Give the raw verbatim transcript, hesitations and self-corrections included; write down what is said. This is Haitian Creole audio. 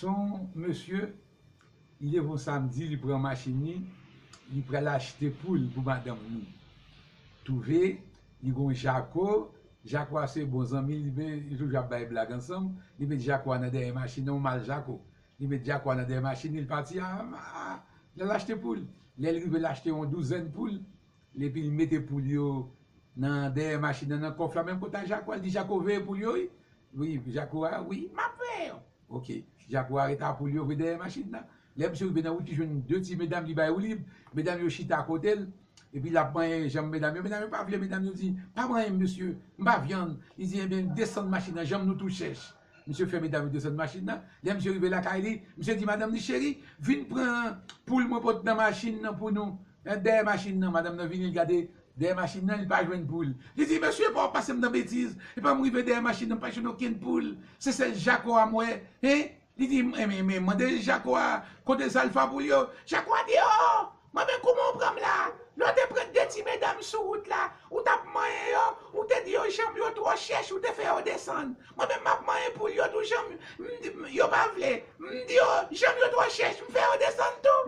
Yon mesye, li leve yon samdi, li pran machin li, li pral achte poul pou madanm li. Twouve, li gon jako, jako a se bon zanmi li, men li toujou ap bay blag ansanm, li met jako a nan dèyè machin nan, yon mal jako. Li met jako a nan dèyè machin li, li pati a, a, l al achte poul. Lè l rive, l achte yon douzèn poul, epi l mete poul yo nan dèyè machin nan, nan kòf la, menm kote a jako a, li di jako veye poul yo, wi. Wi, jako a, wi, m ap veye yo. Ok, jako a rete a poul yo vre dèyè machin nan. Lè misye rive nan wout, li jwenn de ti medam, li bay woulib. Medam yo chita kote l, epi l ap manyen janm medam yo. Medam yo pa vle, medam yo di, pa manyen m, mesye, m pa vyann. Li di, ebyen, desann machin nan, janm nou tou chèch. Misye fè medam yo desann machin nan. Lè misye rive lakay li, misye di madanm li, cheri, vin pran poul mwen pot nan machin nan pou nou. Dèyè machin nan, madanm nan vini, l gade dèyè machin nan, li pa jwenn poul. Li di, mesye, pa w pase m nan betiz. Epa m rive dèyè machin nan, m pa jwenn okenn poul. Se sèl jako a m wè. Hein? Li di, men, men, men, mande jako a, kote zalfa poul yo? Jako a di, o, mwen men kouman w pran m la? Lè w te pran de ti medam sou wout la, ou t ap manyen yo, ou te di yo janm yo twò chèch, ou te fè yo desann. Mwen menm m ap manyen poul yo tou, janm, m di, yo pa vle. M di yo, janm yo twò chèch, m fè yo desann tou.